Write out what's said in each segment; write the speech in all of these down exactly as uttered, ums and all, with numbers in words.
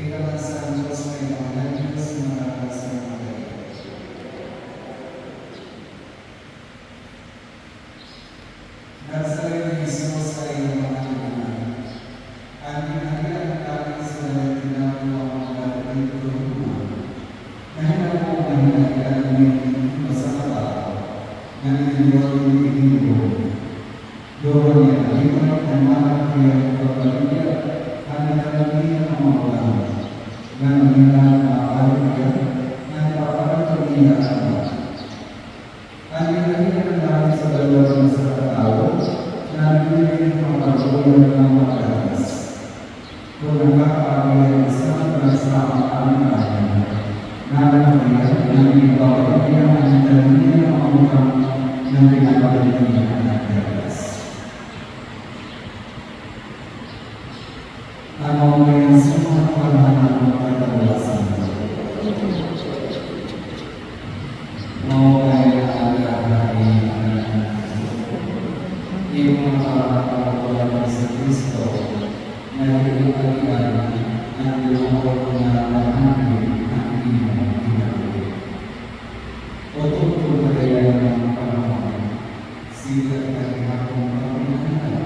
Ikaw an santos nga ebanghelyo sumala sa Mateo. Nagsayo hi Jesus ha iya mga tinapay. An ginharian han langit sumala han tinapay nga mga didto ha luma. Nahinabo nga ginharian ini hin usa ka tawo nga naghinulog hin ginharian. Duha niya nahimo an mga ginharian pagbaligya han natanom niya nga mga butang, ngan an iba nga baligya nagpaparadto niya an uban. An ginharian han langit sumala han usa ka tawo nga nagbibi hin mga pag-uyab nga mga gatas. Kon nakakaagi hiya hin usa nga pinagsama an kanya, nalakip hiya, ngan ginpapaligya han natanom niya nga mga butang, ngan ginpapaligya niya an gatas. Ano may sumat ka na ng pagkawasan? Mao kay ang lahat ay ang imo nga pagkawasan sa Kristo, na imo kalian ang ginamot nga mahangin ang imo kinabuhi. Utod ko kadayon nga mga panahon, sila nga gihapon pagminahal,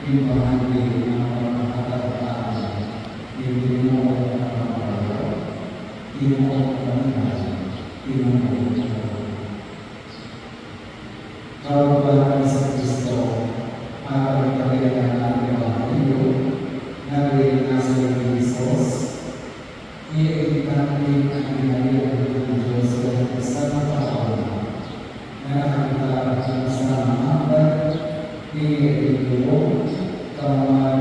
ginpahangin nga pagkakataon, gintinuod nga pagkakataon, tinuod nga pagkakataon, tinuod nga pagkakataon. Kalugaringon sa Kristo, apan ipakita nga ebanghelyo, nga ginasa ni Jesus, iya gintampi an ginharian han Dios nga usa nga tawo nga nakakita hin usa nga mangga, iya ginlubong, kahuman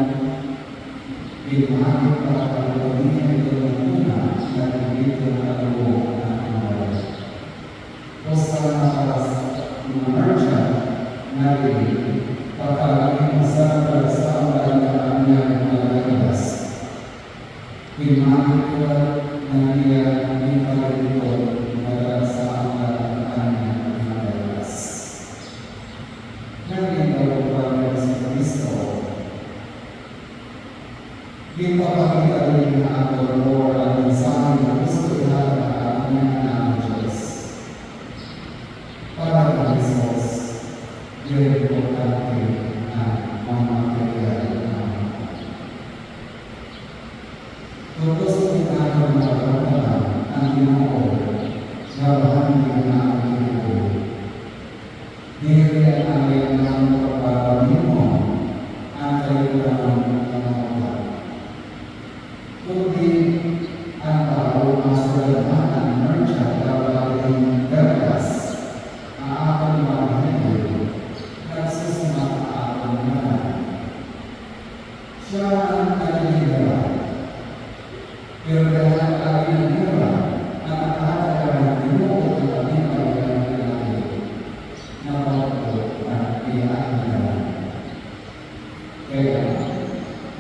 ginmahit para pagluto niya iton nga tuna nga didto nga kalubong nga mangga. Usa nga para sa mga merchant nga diri pagkaagi hin usa nga para sa mga ginharian nga mga gatas. Ginmahit ko nga iya ginpalibot nga para sa mga ginharian nga mga gatas. Naging kalugaringon sa Kristo. Ginpapakita ini nga aton moral nga mensahe nga gusto ihatag ha aton nga Apo Dios. Para kan Jesus, diri importante an mga material nga mga. Kon gusto naton nga maramdaman an Ginoo nga bahandi han aton kinabuhi. Diri an angay nga pagpapamimon an kalibutanon nga mga butang. Kundi an tawo nga sila man an merchant nga pagdating gatas nga aton ebanghelyo, nagsusumat ha aton ngaran. Siya an naghinira. Pero dahil an ginhira, an nakahatag han tinuod nga kalipay nga ginatulog, napaulo an iya ngaran. Kaya,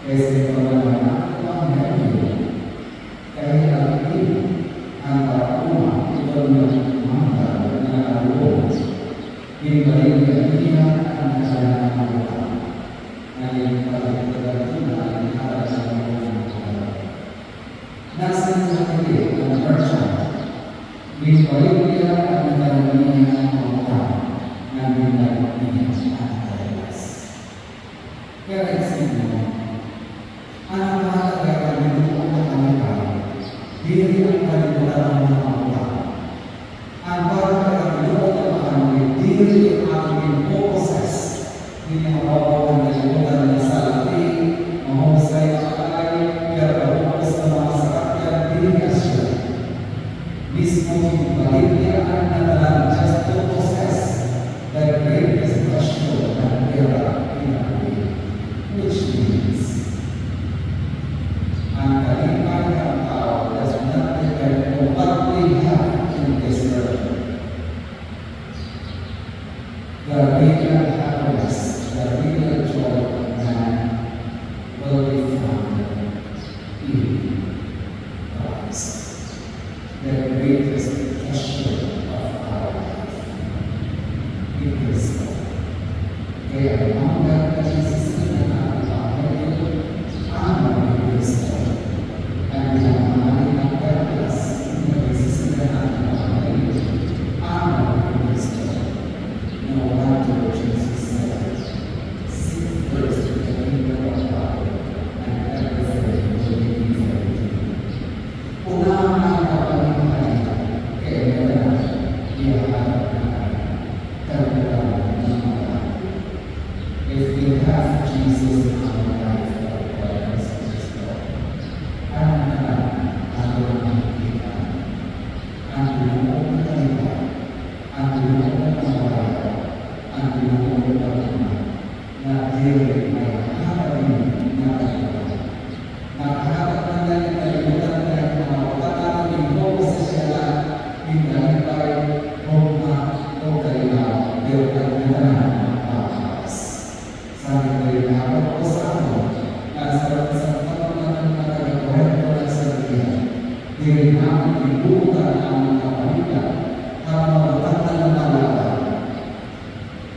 kay sa pamamagitan han ebanghelyo, kay an imo, an tawo nga iton nga mangga nga nakalubong, ginbaligya niya an kanya nga mga butang. Ngan ginpalibot niya an kanya nga mga butang. Nasiring man ini an merchant, ginbaligya an kanya nga mga butang, ngan ginbalik niya an kanya. Kay Simon, an nakahatag ha Ginoo nga kalipay, diri an kalibutanon nga mga butang. An para kan Ginoo nga mahangin, diri an aton ginpopossess. Dinhi ha bag-o nga kalibutan nga saldi, mahusay nga balay, pero mahubos nga mga sarakyan, diri asya. Mismo ginbaligya an natanan just to possess the greatest treasure nga aton kinabuhi, which means, an kalipay han tawo does not depend on what we have in this world. The real happiness, the real joy of man will be found in Christ. The greatest treasure of our life. Hi Kristo. Kay an mangga nga ginsisidngan ha Ebanghelyo, amo hi Kristo. An Diri namon ibubutangan an mga paninda ha mga butang nga lumalabay.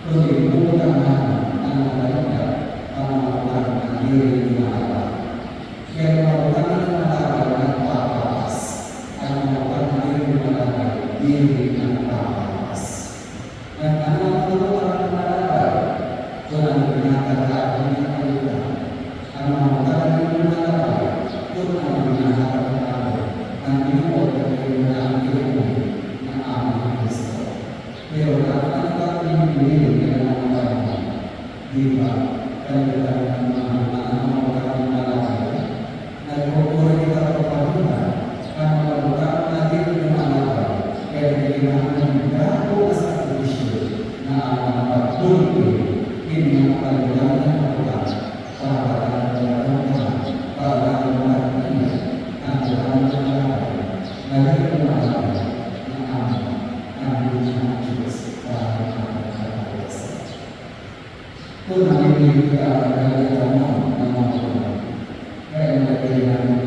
Kundi ibubutangan an mga paninda ha mga butang nga diri lumalabay. Kay an mga butang nga lumalabay nagpapatas. An mga butang nga diri lumalabay, diri nagpapatas. Ngan ano an mga butang nga lumalabay? Kun ano an ginhatag ha aton nga paninda. An mga butang nga diri lumalabay, kun ano an ginhatag ha aton. Ngan tinuod nga diri na an kinabuhi nga amon ni Cristo. Pero ano an aton ginpinili nga mga panahon? Di ba, kalibutan nga mga butang nga lumalabay? Nagpupuri kita pagpamilya, an mga butang nga diri lumalabay, kay nagkinahanglan hin dako nga sakripisyo nga an mga pagpulpi hini nga mga kalibutan nga mga butang, para la nga pagpamilya, para la nga pagpamilya, an butang nga lumalabay, nga diri lumalabay, nga amo an Diyos nga Diyos, para la nga pagpamilya. Kun nagpipili kita, nagkakita mo, nagmamahal. Kaya nagpipili namin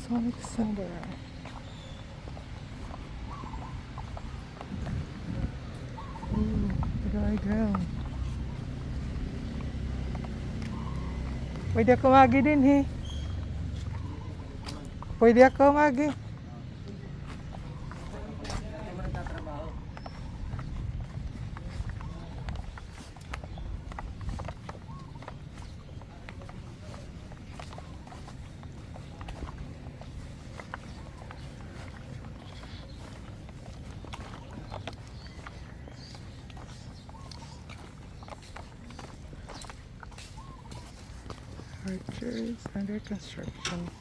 Sonic Center. Ooh, dry ground. Pwede ako magi dinhi. Pwede ako magi. Archers under construction.